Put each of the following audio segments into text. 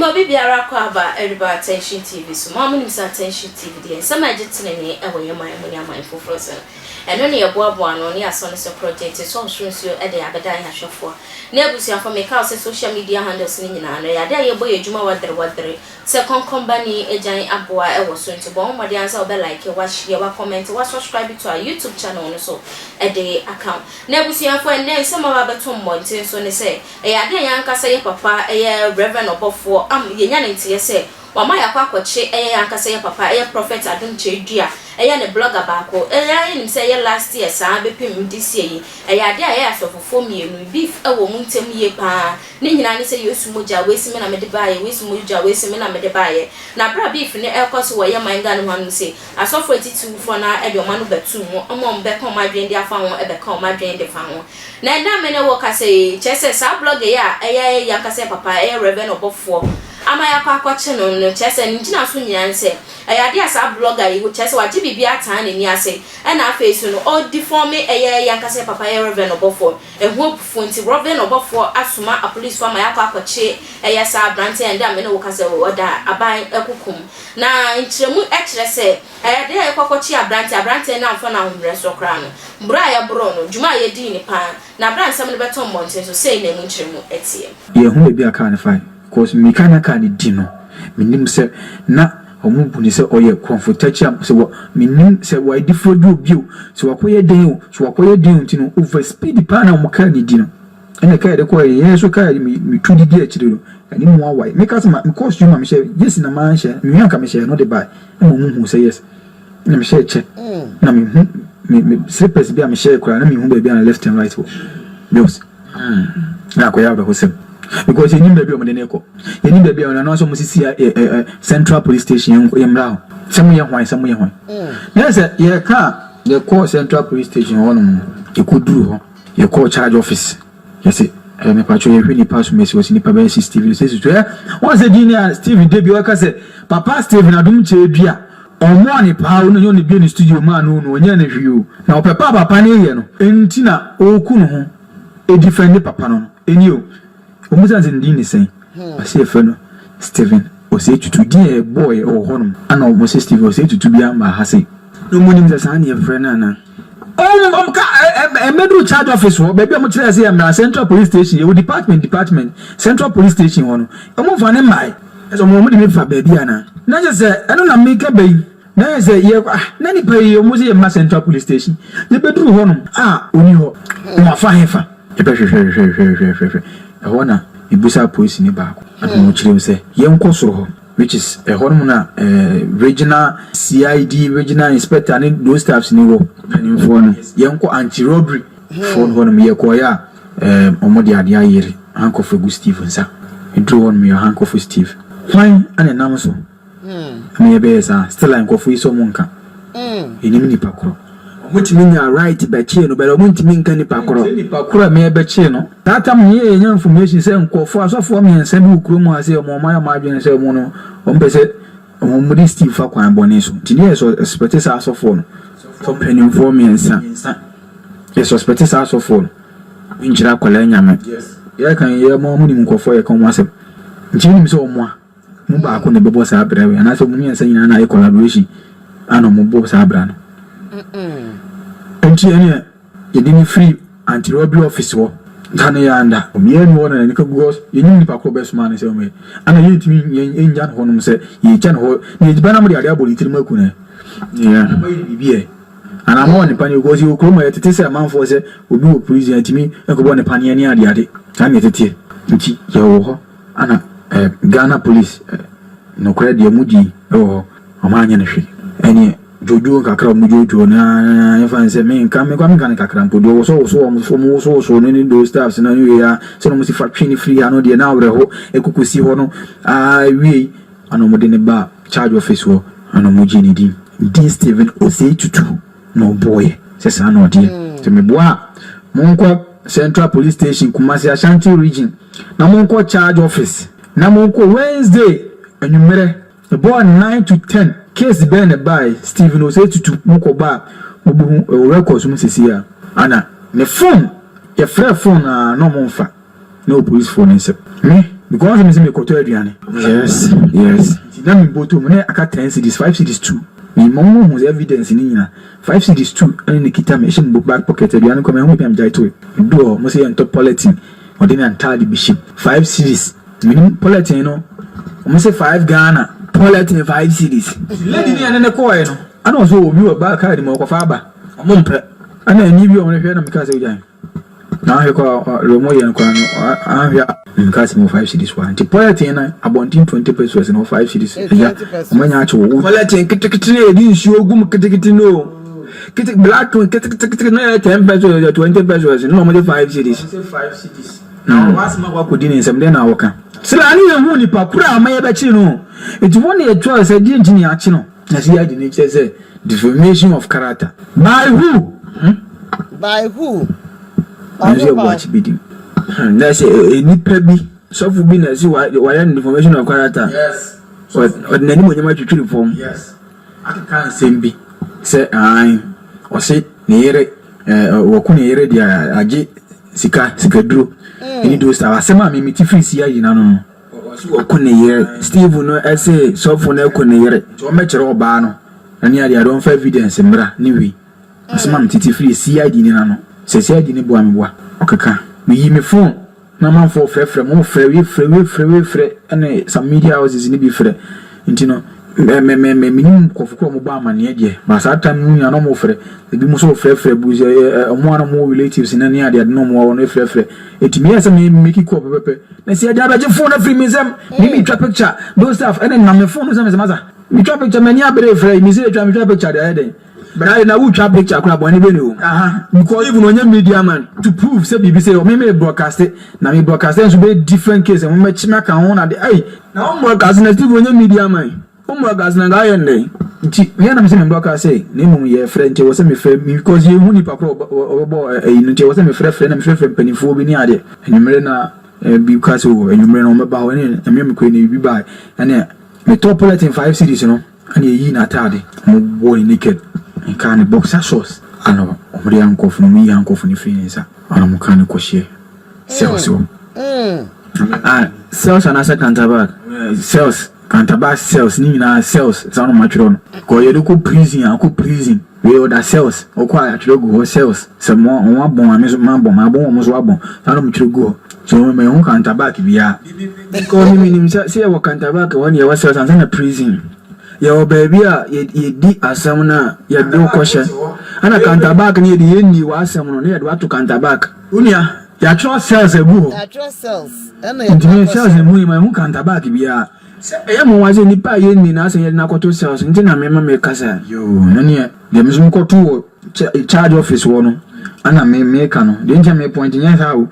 Mema obi biara kɔ aba ɛreba Attention TV so. Mo a monim sɛ Attention TV deɛ, nsɛm a ɛgye tenenee wɔ yɛn man mu ne aman foforɔ so no, ɛno ne yɛboaboa ano ne yɛasɔ no sɛ project sɛ ɔsoro nsuo de abɛdan yɛn ahwɛfoɔ ne abusuafoɔ. Meka wo sɛ social media handles no nyinaa no, ɛyɛ adeɛ a yɛbɔ yɛn adwuma wadere wadere sɛ kɔnkɔnbani agyan aboa wɔ so, nti bɔ wo mmɔden ara sɛ wobɛ like, wahyɛ, wa comment, wa subscribe to our YouTube channel no so de aka wo. Na abusuafoɔ, ɛnnɛ nsɛm a wabɛto mmɔnten so ne sɛ ɛyɛ adeɛ a yɛn ankasa yɛ papa, ɛyɛ Reverend Ɔbɔfoɔ, am yɛnya ne nteɛ sɛ wama yɛakɔ akɔkye ɛyɛ yɛn ankasa yɛ papa, ɛyɛ Prophet Adom Kyerɛdua, ɛyɛ ne blogger baako. Ɛyɛ yɛnim sɛ ɛyɛ last year saa bɛpem this year yi, ɛyɛ adeɛ a ɛyɛ asɔfofoɔ mmienu beef ɛwɔ mu ntɛm yie paa. Ne nyinaa ne sɛ Yesu mogya weesi me na mede baayɛ, weesi mogya weesi me na mede baayɛ. Na abere a beef ne ɛkɔ so wɔ yɛ man Ghana mu hanom sɛ asɔfoɔ atitirifoɔ na ɛde ɔma no bɛtu mu, ɔmo a ɔmo bɛka ɔmo adwene de afa ho, ɛbɛka ɔmo adwene de fa ho. Na ɛnna me ne wɔ kasa yi, kyerɛ sɛ saa blog yi a ɛyɛ yɛn ankasa yɛ papa, ɛyɛ Reverend Ɔbɔfoɔ, ama yɛakɔ akɔkye no, kyerɛ sɛ ne gyina so nyinaa ne sɛ ɛyɛ adeɛ a saa blogger yi kyerɛ sɛ wagye biribi ataa n'ani ase, ɛna afei so no ɔdefame ɛyɛ yɛn ankasa yɛ papa, ɛyɛ Reverend Ɔbɔfoɔ. Ɛho abufuo nti Reverend Ɔbɔfoɔ asoma apolisifoɔ ama yɛakɔ akɔkye ɛyɛ saa aberanteɛ. Ɛnda me ne wo kasa, ɔda aban ɛkokom na nkyerɛmu ɛkyerɛ sɛ ɛyɛ adeɛ a yɛkɔ akɔkye aberanteɛ no amfa no ahomerɛ so koraa no, mmerɛ a yɛborɔ no dwuma a yɛdii ne paa na abere a nsɛm no bɛtɔ mmɔnten so sei na emu nkyerɛmu ɛteɛ. Yɛhu baabi a kaa no fae, because mmirika na kaa no di no, menim sɛ na ɔmo bu ne sɛ ɔyɛ kɔnfotakyi a sɛ wɔ menim sɛ wɔadi fo di obi o, sɛ wakɔyɛ den o, sɛ wakɔyɛ den o, nti no over speed paa na ɔmo kaa ne di no, ɛna kaa yɛde kɔɔ yɛn so kaa metu didi akyire no ɛne mu awae. Meka sɛ ma mekɔɔ studio ma mehyɛ yes na manhyɛ mewie anka mehyɛ no de bae, ɛma ɔmo hu sɛ yes na mehyɛ kyɛ na mehu me slippers bi a mehyɛ koraa na mehu baabi a na left and right wɔ bills na akɔyɛ awerɛhosɛm, because yɛnim baabi a ɔmode ne kɔ, yɛnim baabi a ɔno nso ɔmo sisi ɛ ɛ Central Police Station. Yɛn yɛmmra hɔ sɛ moyɛ hwan, sɛ moyɛ hwan. Na sɛ yɛka a, yɛkɔɔ Central Police Station hɔ nom, yɛkɔduru hɔ, yɛkɔɔ charge office, yɛsɛ mepatwo yɛhwɛ nipa so mɛsi wɔsi nipa bɛyɛ si Steven sɛ susu wɔn sɛ din a Steven de bi ɔka sɛ papa Steven Adom Kyerɛdua ɔmo a ne paa ɔno nyɛ ɔne bie ne studio maa no ɔnyɛ ne hwee o, na ɔpɛ pa papa ne yɛ no nti na ɔreku ne ho edi fɛn ne papa no ɛni o. Ɔmo sɛ ne din ne sɛn? Ɔsɛ yɛfrɛ no Steven Ɔsɛ Tutu. Din a ɛbɔɔ yɛ wɔ hɔnom ana ɔmo sɛ Steven Ɔsɛ Tutu bi ama ha sɛ Na ɔmo nim sɛ saa ne yɛfrɛ no ana? Ɔm ka ɛ ɛ ɛmɛduru charge office hɔ, baabi a ɔmo kyerɛ sɛ yɛ mmara Central Police Station, yɛwɔ department Central Police Station hɔ no, ɔmo nfa ne mmae. Ɛsɛ ɔmo de me fa baabi ana? Na kyerɛ sɛ ɛno na meka bɛyi na yɛ sɛ yɛ ah na nipa yi ɔmo sɛ yɛ mma Central Police Station. Yɛbɛduru hɔ nom a, oni hɔ na wafa hefa? Yɛbɛhwehwɛ hwehwɛ hwehwɛ hwehwɛ ɛhɔ na ebusa polisi ne baako ɛna ɔmo kyerɛ mu sɛ yɛnkɔ soro hɔ, which is ɛhɔ nom na regional CID, regional inspector ne those staffs ni wɔ. Mpanimfoɔ no. Yɛnkɔ anti robbery foɔ no hɔ nom. Yɛkɔɔyɛ a ɔmo de adeɛ ayere handcuff egu Steve nsa. Eduru hɔ nom, yɛ handcuff Steve. Hwan ɛna ɛnam so ɛna yɛbɛyɛ saa? Still a nkɔfo yi sɛ ɔmo nka yɛnim nipa korɔ. Ɔmo tumi nya right bɛkyee no bɛrɛ, ɔmo ntumi nka nipa korɔ. Sɛ nipa korɔ a meyɛ bɛkyee no that time yɛ yɛnya information sɛ nkɔfo asɔfoɔ mmiɛnsa bi wɔ kurom ha sɛ ɔmo ayɛ ɔmo adwene sɛ ɔmo no ɔmo pɛ sɛ ɔmo de Steve fa kwan bɔne so, nti ne yɛ suspect saa asɔfoɔ no. Mpanimfoɔ mmiɛnsa. Mmiɛnsa yɛ suspect saa asɔfoɔ no. Nkyerɛ akwadaa nyame. Yɛka yɛ mo ɔmo nim nkɔfoɔ, yɛka ɔmo asɛm nti nim sɛ ɔmo a mo baako na ɛbɛbɔ saa abira wei anaasɛ ɔmo mmiɛnsa nyinaa na ayɛ collaboration ana ɔmo bɔ saa abira no. Nti ɛneɛ yɛde ne firi anti-robbery office hɔ da no yɛ anda obiara ni hɔ na n'ani ka, because yɛnyim nipa korɔ bɛsoma ne sɛ ɔmo yɛ ana yɛntumi yɛngya no hɔnom sɛ yɛgya no hɔ na yɛgya na mo de adeɛ abɔ ne tirim aku no. Ɔyɛ biribi yɛ anaa ma wɔ ne paneɛ, because yɛwɔ kurom a yɛtete sɛ amanfoɔ sɛ obi wɔ prison atumi nkɔbɔ ne paneɛ ne adeade saa ne yɛteteɛ. Nti yɛwɔ hɔ ana Ghana Police nokorɛ deɛ mu di wɔ hɔ, ɔmo anyɛ no hwee. Ɛneɛ dwodwo kakra ɔmo dwodwo na yɛfa ne sɛ menka mekwa menka ne kakra mpo deɛ wɔsɔ woso ɔmo ɔmo woso woso no ne those staffs no ne wei a sɛ ɔmo si fa twe ne firi ha no deɛ na awerɛho ɛkoko si hɔ no aa wie ana ɔmo de ne ba charge office hɔ ana ɔmo gye ne din Stephen Osei Tutu na ɔbɔɔyɛ sɛ saa na ɔdeɛ sɛ meboa a, monkɔ Central Police Station, Kumasi, Ashanti Region, na monkɔ charge office na monkɔ Wednesday anwummerɛ ɛbɔɔ 9 to 10. Case bɛn na bae? Stephen Osei Tutu. Mokɔ ba a, mobɛhu ɛwɔ records mu sisi a ana ne phone, yɛfrɛ phone a na ɔmo mfa na wɔ polisifoɔ no nsɛm me. Because me sɛ mekɔtɔ aduane. Yes. Nti na me bɔtɔ mu na aka 10 cedis, 5 cedis 2. Me ma mo hu sɛ evidence ni nyina. 5 cedis 2 ɛne ne kita me ɛhyɛ me back pocket. Aduane kɔ me ho bi am gyae to it. Do hɔ mo sɛ yɛntɔ polythene. Ɔde ne ntaade bi hyɛ 5 cedis. Menim polythene no. Ɔmo sɛ 5 Ghana. Polythene 5 cedis. Lady ni ɛne ne kɔɔɛ no. Ana ɔsɛ obi wɔ baa kaa ni mu ɔkɔfa aba. Ɔmo mpɛ. Ana ani bi a ɔmo hwɛ na meka sɛ ogyae. Na ahwɛ kɔ a ɔmo yɛ no koraa no ahwɛ a meka sɛ mo 5 cedis wa. Nti polythene no abɔnten 20 pesewas na 5 cedis. Ɛgya 20 pesewas. Ɔmo anya akye wɔ. Polythene ketekete na yɛde nsuo gu mu ketekete no. Kete black one ketekete na yɛ 10 pesewas yɛ 20 pesewas na ɔmo de 5 cedis. Ɔmo sɛ 5 cedis. Na wasɛm akɔ akɔdi ne nsɛm dɛn na wɔka. Sila ne yɛn hu nipa koro a ɔmo yɛbɛkye no. Nti wɔn na yɛtwerɛ sɛ deɛ nti ne yɛakye no. Na sɛ yɛagye ne kyerɛ sɛ defamation of character. By who? Hmm? By who? Ɛnso yɛ bu akyi bi di. Na sɛ nipa bi, sɔfo bi na ɛsi wayɛ no defamation of character. Yes. Ɔde n'anim onyama twitwiri fam. Yes. Akeka nsɛm bi sɛ aan ɔse ne yere wɔko ne yere deɛ agye sika sikaduro ɛne do sa asɛm a meme ti firi si agyina no. Ɔsi wɔko ne yere. Steve no ɛsɛ sɔfo no ɛko ne yere. Nti wɔmɛkyerɛ ɔbaa no ɛne adeɛ ade ɔmfa evidence mmra ne wei asɛm a metete firi CID ne na no sɛ CID ne boa me boa ɔkeka meyi me phone na amanfoɔ frɛfrɛ mo frɛ wie frɛ wie frɛ wie frɛ ɛne some media houses ne bi frɛ. Nti no mɛ mɛ mɛ mɛ menim nkɔfo koro a ɔmo bɔ amanneɛ deɛ ba saa time no nyinaa na ɔmo frɛ ebi mo nso frɛfrɛ bu sɛ ɛ ɛ ɔmo a na ɔmo wɔ relatives na ne adeade na ɔmo wɔ no frɛfrɛ. Eti mi yɛ sɛ mi make call pɛpɛpɛ na si ɛdi abɛgye phone afiri mi nsam. Mi twa picture those stuff ɛne nam mi phone no sɛ mi sɛ masa mi twa picture mɛ ni abere frɛ mi sɛ etwa mi twa picture deɛ ayɛ dɛ. Bɛrɛ na wotwa picture koraa bɔne bɛ ne o. Aha, because even onye media man. To prove sɛ biribi sɛ ɔmo mi broadcast na mi broadcast nso bɛ different case ɛmo mɛ kyi mɛ ka ho na de ɛyi. Na wɔn broadcast na Steve onye media man. Wɔn broadcast na nka ayɛ ndɛ. Nti yɛn nam sɛ mi broadcast sɛ na emu yɛ frɛ nti wɔ sɛ mi frɛ mi because yɛn hu nipa korɔ ɔbɛbɔ ɛyi no nti wɔ sɛ mi frɛ frɛ na mi frɛ frɛ mpanimfoɔ bi ne adeɛ enyimire na bi ka sɛ o enyimire na wɔn bɛba hɔ ɛne ɛmɛ mi kɔ ɛne bi ba ɛne mi tɔ polythene 5 cedis no ɛne eyi n'ataade wɔn bɔ ne naked nka ne boxer shorts ana wɔn de ankɔfo no wɔn yi ankɔfo no firi ne nsa ana wɔn ka ne kɔhyɛ cells hɔ. Ah, cells anaasɛ counter back? Cells, counter cells ne nyinaa cells saa na ɔmo atwerɛ no kɔ yɛde kɔ prison a kɔ prison wei ɔda cells ɔkɔ a atwerɛ gu hɔ cells sɛ mo ɔmo abɔn ame so ma abɔn ma abɔn wɔn so abɔn saa na ɔmo twerɛ gu hɔ so ɔmo ɛho counter back biara. Because mi nim sɛ yɛwɔ counter back hɔ ne yɛwɔ cells ansa na prison. Yɛwɔ baabi a yɛdi asɛm no a yɛde wo kɔhyɛ ɛna counter back no yɛde yɛnni w'asɛm no na yɛde wato counter back. Onua, yɛatwerɛ cells agu hɔ. Yɛatwerɛ cells ɛna ntumi yɛde cells mu yi ma ɛho counter back biara. Sɛ ɛyɛ mo wa sɛ nipa a yɛnni n'asɛm yɛde n'akɔto cells nti na mema mekasa. Yoo, na neɛ deɛ me nso mekɔto wɔ charge office hɔ no ana me meka no deɛ nkyɛn me point nyɛ saa o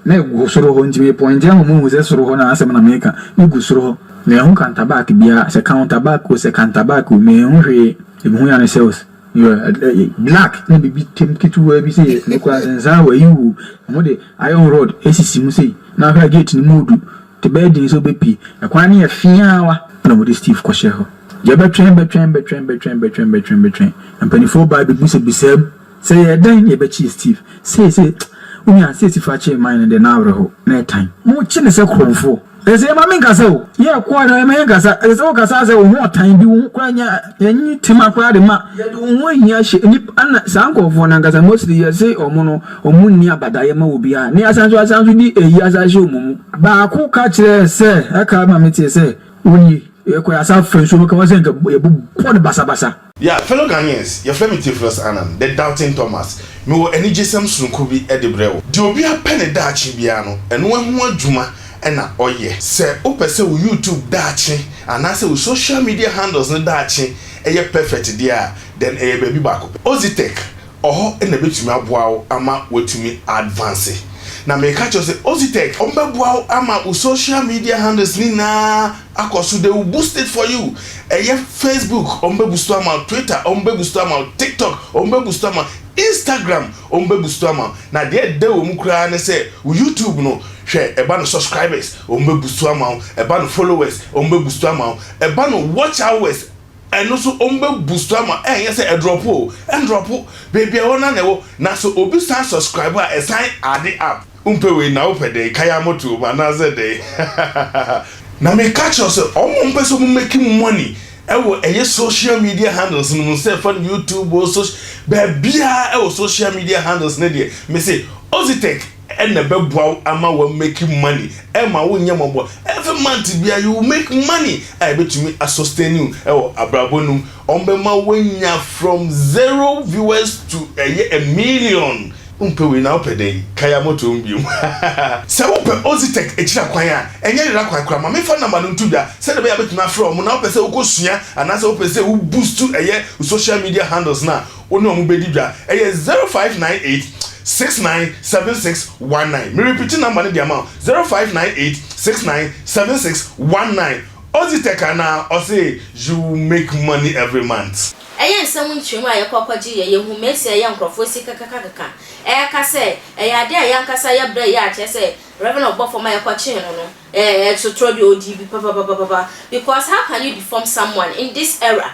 na egu soro hɔ nti me point ama mo hu sɛ soro hɔ na asɛm na meka ne gu soro hɔ na ɛho counter back biara sɛ counter back o sɛ counter back o me ɛho hwee ebi ho ya ne cells yɛ black na bibi tem ketewa bi sɛ ne kura nsa wɔ yi wo wɔn de iron rod esisi mu sɛ na ahwɛ gate ne mu du te bɛyɛ den sɛ ɔbɛpie ɛkwan no yɛ fiawa na wɔde Steve kɔhyɛ hɔ. Yɛbɛtwɛn bɛtwɛn bɛtwɛn bɛtwɛn bɛtwɛn bɛtwɛn bɛtwɛn mpanimfoɔ baa bɛbu sɛ bisam sɛ yɛ dɛn na yɛbɛkyi Steve seesei wonya seesi fa kyee man no deɛ na awerɛho na ɛtan mokye ne sɛ korɔmfoɔ. Ɛsɛ sɛ yɛma menkasa o yɛkɔ a na yɛma yɛnkasa. Ɛsɛ sɛ wokasa sɛ wo ho ɔtan bi wo ho koraa nya yɛnyi tema koraa de ma. Yɛde wo ho ahia hyɛ nipa ana saa nkɔfoɔ no ankasa mostly yɛse ɔmo no ɔmo nni abadaeɛ ma obiara ne asan so asan so di eyi asan hyɛ ɔmo mu. Baako ka kyerɛ sɛ ɛka ma metie sɛ wonyi yɛkɔ yɛasa fa nsuo ka wɔ sɛ nka yɛbobɔ no basabasa. Yeah, fellow Ghanaians, yɛfrɛ me Theophilus Annan, the Doubting Thomas. Mewɔ anigyesɛm sononko bi de brɛ wo. Deɛ obi apɛ ne daakye biara no, ɛno ho adwuma ɛna ɔyɛ. Sɛ wopɛ sɛ wo YouTube daakye anaasɛ wo social media handles no daakye ɛyɛ perfect deɛ a, then ɛyɛ baabi baako pɛ. Ozitech, ɔhɔ ɛna ɛbɛtumi aboa wo ama woatumi advance. Na meka kyerɛ sɛ Ozitech, ɔmbɛboa wo ama wo social media handles ne nyinaa akɔ so. They will boost it for you. Ɛyɛ Facebook, ɔmo bɛ boost ama wo, Twitter, ɔmo bɛ boost ama wo, TikTok, ɔmo bɛ boost ama wo, Instagram, ɔmo bɛ boost ama wo. Na deɛ ɛda wɔ mu koraa ne sɛ wo YouTube no, hwɛ, ɛba no subscribers, ɔmo bɛ boost ama wo, ɛba no followers, ɔmo bɛ boost ama wo, ɛba no watch hours, ɛno nso ɔmo bɛ boost ama. Ɛnyɛ sɛ ɛdrop o, ɛndrop. Beebi a ɛwɔ na na ɛwɔ na so obi san subscribe a ɛsan add up. Wompɛ wei na wopɛ dɛn? Kaya moto mu anaasɛ dɛn? Na meka kyerɛ wo sɛ wɔn a wɔpɛ sɛ wɔn make money ɛwɔ ɛyɛ social media handles no mu sɛ ɛfa no YouTube o social baabiara ɛwɔ social media handles no deɛ mese Ozitech ɛna ɛbɛboa wo ama wa make money ɛma wo nyɛ mmɔbɔ every month biara you will make money a ɛbɛtumi a sustain you ɛwɔ abrabɔ no mu wɔn bɛma woanya from zero viewers to ɛyɛ a million. Wompɛ wei na wopɛ dɛn? Kaya moto mu biom. Sɛ wopɛ Ozitech akyira kwan a, ɛnyɛ yera kwan koraa. Ma memfa number no nto dwa sɛdeɛ ɛbɛyɛ a wobɛtumi afrɛ wɔn na wopɛ sɛ wokɔsua anaasɛ wopɛ sɛ wo boost ɛyɛ wo social media handles no a, wo ne wɔn bɛdi dwa. Ɛyɛ 0598 69 76 19. Me repeat number no de ama wo, 0598 69 76 19. Ozitech anaa? Ɔse you will make money every month. Ɛyɛ nsɛm nkyerɛmu a yɛkɔ kɔgye yɛ yɛhu mesi a ɛyɛ nkurɔfoɔ sika kakakaka ɛɛka sɛ ɛyɛ adeɛ a yɛn ankasa yɛ brɛ yɛ a kyerɛ sɛ Reverend ɔbɔfoɔ ma yɛkɔkyee no no ɛɛ sotorɔ deɛ ɔdii bi papapapapa because how can you deform someone in this era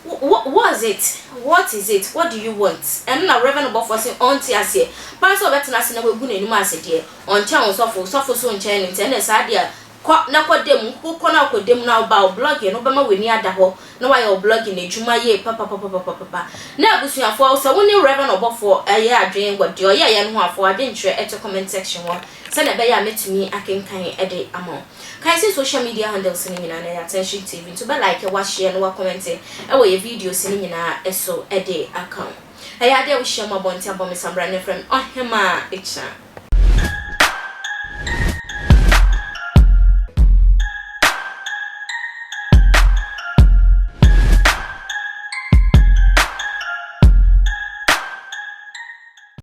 what was it what is it what do you want ɛno na Reverend ɔbɔfoɔ se ɔnte aseɛ paa sɛ ɔbɛtena ase na wagu n'anim ase deɛ ɔnkyɛn wo sɔfo sɔfo so nkyɛn no nti ɛnna saa deɛ Kɔ na kɔ da mu, wokɔ na wokɔ da mu na woba a, wo blogging no wobɛma w'ani ada hɔ na woayɛ wo blogging adwuma yie papapapapapa. Na abusuafoɔ, sɛ wo ne Rev. Ɔbɔfoɔ yɛ adwene wɔ deɛ ɔyɛeɛ no ho a, fa w'adwenkyerɛ to comment section hɔ sɛdeɛ ɛbɛyɛ a mɛtumi akenkan de ama wo. Kae sɛ social media handles no nyinaa no ɛyɛ Attention TV nti wobɛ like, woashare na woacomment wɔ yɛ videos no nyinaa so de aka ho. Ɛyɛ adeɛ a wohyia mu abɔnten abɔ me samra no frɛ me Ɔhemaa Akyan.